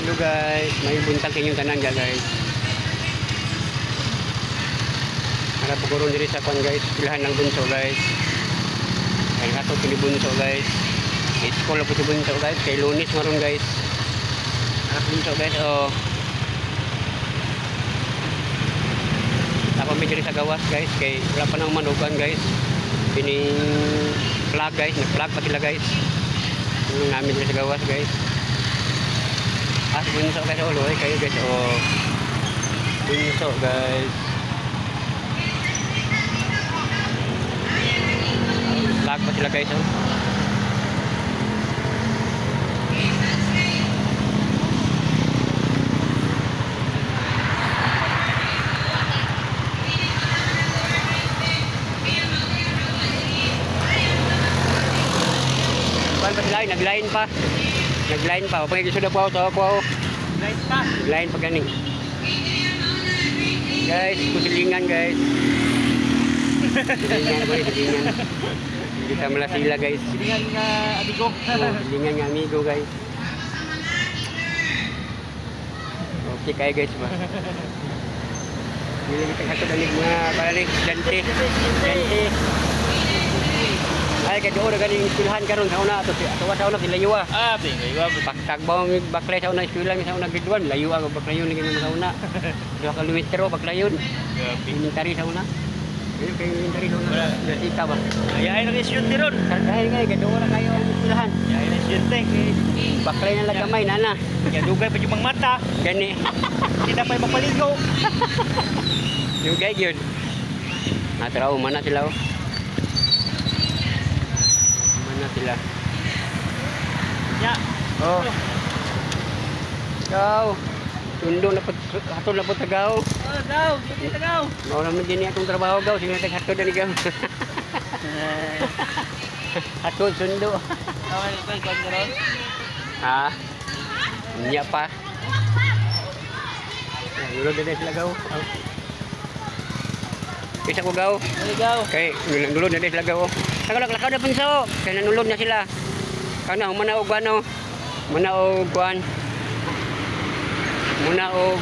Hello guys, may buntag sa inyong tanan dyan, guys. Harap ko ron diri sa kwan guys, eskwelahan ng bunso guys. Ay ato kini bunso guys. School po si bunso guys, kay Lunes maron guys. Harap bunso guys, oh. Tapos may diri sa gawas guys, kay wala pa nang manugan guys. Kining flag guys, nag-flag pa sila guys. Tulong namin diri sa gawas guys. Ah, si bunso guys, oh, luoy kayo guys, oh. Bunso guys. Flag pa sila guys, oh. Kuan pa sila, ay, nagline pa. Nagline pa. Pagkisuda po ako, tawa po ako. Light pa. Line pa gani. Guys, kusilingan guys. Silingan ko, silingan. Hindi sa sila guys. Silingan nga amigo. Oh, silingan nga amigo guys. Okay kayo guys ba? Hindi kita hatod anig mga parang estudyante. Estudyante. Ay, kay doon ganing eskwelahan karon sa una ato ato sa una sila yuwa. Ah, bingay wa. Pagtagbaw mi baklay sa una eskwela mi sa una grade 1, layo ako baklayon ni sa una. 2 kilometro baklayon. Grabe. Elementary sa una. Ayun kay elementary sa una. Wala. Ika ba? Ayahay na estudyante ron. Dahil nga kay doon na kayo ang eskwelahan. Ayahay na estudyante. Baklay na lang gamay nana. Ya dugay pa yung mga mata. Gani. Hindi na pa yung mapaligo. Yung gay gyud. Nataraw mana sila oh. Mana sila. Ya. Oh. Gaw. Tundo na po, hatol na po tagaw. Oh, gaw, di tagaw. Mao naman din akong trabaho gaw, sige tag hatod ani gaw. Hatod sundo. Okay, okay, kwan karon. Ha? Unya pa. Nulod na sila gaw. Isa ko gaw. Ay, gaw. Kay nulod na sila gaw. Tagalog lakaw na punso. Kay nanulod na sila. Kana humana og ano. Muna og kuan. Muna og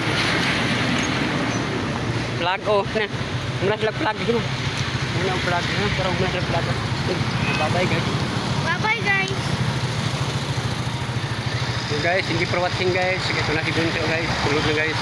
flag oh na. Muna sila flag gino. Muna og flag na pero muna sila flag. Bye bye guys. Bye-bye guys. So guys, thank you for watching guys. Ito na si Bunso guys. Tulog na guys.